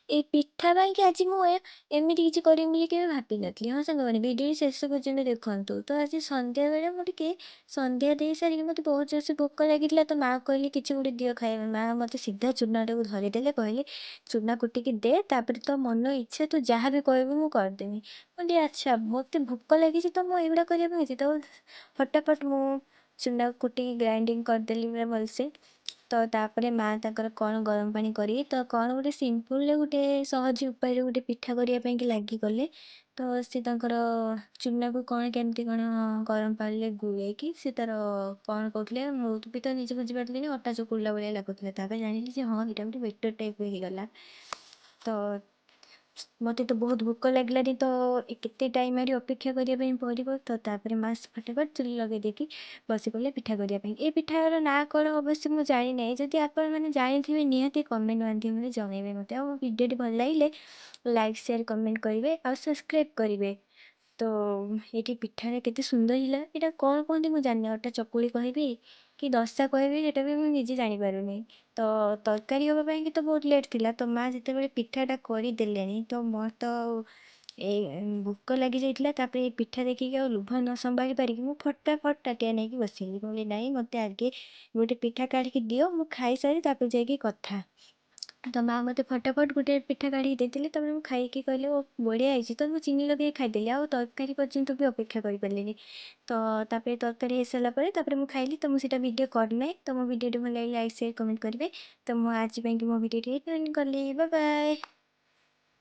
ଏଇ ପିଠା ପାଇଁକି ଆଜି ମୁଁ ଏମିତି କିଛି କରିବି ବୋଲି କେବେ ଭାବିନଥିଲି। ହଁ ସାଙ୍ଗମାନେ, ଭିଡ଼ିଓ ଶେଷ ପର୍ଯ୍ୟନ୍ତ ଦେଖନ୍ତୁ। ତ ଆଜି ସନ୍ଧ୍ୟାବେଳେ ମୁଁ ଟିକେ ସନ୍ଧ୍ୟା ଦେଇ ସାରିକି ମୋତେ ବହୁତ ଜୋରସେ ଭୋକ ଲାଗିଥିଲା। ତ ମାଆ କହିଲି, କିଛି ଗୋଟେ ଦିଅ ଖାଇବା। ମାଆ ମୋତେ ସିଧା ଚୁନାଟାକୁ ଧରିଦେଲେ, କହିଲେ ଚୁନା କୁଟିକି ଦେ, ତାପରେ ତୋ ମନ ଇଚ୍ଛା ତୁ ଯାହା ବି କହିବୁ ମୁଁ କରିଦେବି। ମୁଁ କହିଲି ଆଚ୍ଛା, ମୋତେ ଭୋକ ଲାଗିଛି ତ ମୁଁ ଏଇଗୁଡ଼ା କରିବା ପାଇଁ ଅଛି। ତ ଫଟାଫଟ ମୁଁ ଚୁନା କୁଟିକି ଗ୍ରାଇଣ୍ଡିଙ୍ଗ କରିଦେଲି ପୁରା ଭଲସେ। ତ ତାପରେ ମାଆ ତାଙ୍କର କ'ଣ ଗରମ ପାଣି କରି ତ କ'ଣ ଗୋଟେ ସିମ୍ପଲରେ ଗୋଟେ ସହଜ ଉପାୟରେ ଗୋଟେ ପିଠା କରିବା ପାଇଁକି ଲାଗିଗଲେ। ତ ସେ ତାଙ୍କର ଚୁନାକୁ କ'ଣ କେମିତି କ'ଣ ଗରମ ପାଣିରେ ଗୋଳେଇକି ସେ ତା'ର କ'ଣ କହୁଥିଲେ, ମୁଁ ବି ତ ନିଜେ ବୁଝିପାରିଲିନି, ଅଟା ଚକୁଡ଼ିଲା ଭଳିଆ ଲାଗୁଥିଲା। ତାପରେ ଜାଣିଲି ଯେ ହଁ, ଏଇଟା ଗୋଟେ ବେଟର୍ ଟାଇପ୍ର ହେଇଗଲା। ତ ମୋତେ ତ ବହୁତ ଭୋକ ଲାଗିଲାନି, ତ କେତେ ଟାଇମ୍ ଆହୁରି ଅପେକ୍ଷା କରିବା ପାଇଁ ପଡ଼ିବ। ତ ତାପରେ ମା ଫଟାଫଟ ଚୁଲି ଲଗାଇ ଦେଇକି ବସି ପଡ଼ିଲେ ପିଠା କରିବା ପାଇଁ। ଏ ପିଠାର ନାଁ କ'ଣ ଅବଶ୍ୟ ମୁଁ ଜାଣିନାହିଁ। ଯଦି ଆପଣମାନେ ଜାଣିଥିବେ, ନିହାତି କମେଣ୍ଟ ମାଧ୍ୟମରେ ଜଣାଇବେ ମୋତେ। ଆଉ ଭିଡ଼ିଓଟି ଭଲ ଲାଗିଲେ ଲାଇକ୍, ସେୟାର, କମେଣ୍ଟ କରିବେ ଆଉ ସବସ୍କ୍ରାଇବ୍ କରିବେ। ତ ଏଇଠି ପିଠାଟା କେତେ ସୁନ୍ଦର ହେଲା। ଏଇଟା କ'ଣ କୁହନ୍ତି ମୁଁ ଜାଣିନି, ଅଟା ଚକୁଳି କହିବି କି ଦୋସା କହିବି, ସେଇଟା ବି ମୁଁ ନିଜେ ଜାଣିପାରୁନି। ତ ତରକାରୀ ହେବା ପାଇଁକି ତ ବହୁତ ଲେଟ୍ ଥିଲା। ତ ମାଆ ଯେତେବେଳେ ପିଠାଟା କରିଦେଲେଣି, ତ ମୋର ତ ଏଇ ଭୋକ ଲାଗିଯାଇଥିଲା। ତାପରେ ଏ ପିଠା ଦେଖିକି ଆଉ ଲୋଭ ନ ସମ୍ଭାଳି ପାରିକି ମୁଁ ଫଟାଫଟ ତାଟିଆ ନେଇକି ବସିଗଲି। କହିଲି ନାଇଁ, ମୋତେ ଆଗେ ଗୋଟେ ପିଠା କାଢ଼ିକି ଦିଅ, ମୁଁ ଖାଇସାରି ତାପରେ ଯାଇକି କଥା। ତ ମାଆ ମୋତେ ଫଟାଫଟ ଗୋଟେ ପିଠା କାଢ଼ିକି ଦେଇଦେଲେ। ତାପରେ ମୁଁ ଖାଇକି କହିଲି, ଓ ବଢ଼ିଆ ହେଇଛି। ତ ମୁଁ ଚିନି ଲଗେଇକି ଖାଇଦେଲି, ଆଉ ତରକାରୀ ପର୍ଯ୍ୟନ୍ତ ବି ଅପେକ୍ଷା କରିପାରିଲିନି। ତ ତାପରେ ତରକାରୀ ହେଇସାରିଲା ପରେ ତାପରେ ମୁଁ ଖାଇଲି। ତ ମୁଁ ସେଇଟା ଭିଡ଼ିଓ କରିନାହିଁ। ତ ମୋ ଭିଡ଼ିଓଟି ଭଲ ଲାଗିଲେ ଲାଇକ୍, ସେୟାର, କମେଣ୍ଟ କରିବେ। ତ ମୁଁ ଆଜି ପାଇଁକି ମୋ ଭିଡ଼ିଓଟି ଏଇଠି କଲି। Bye bye.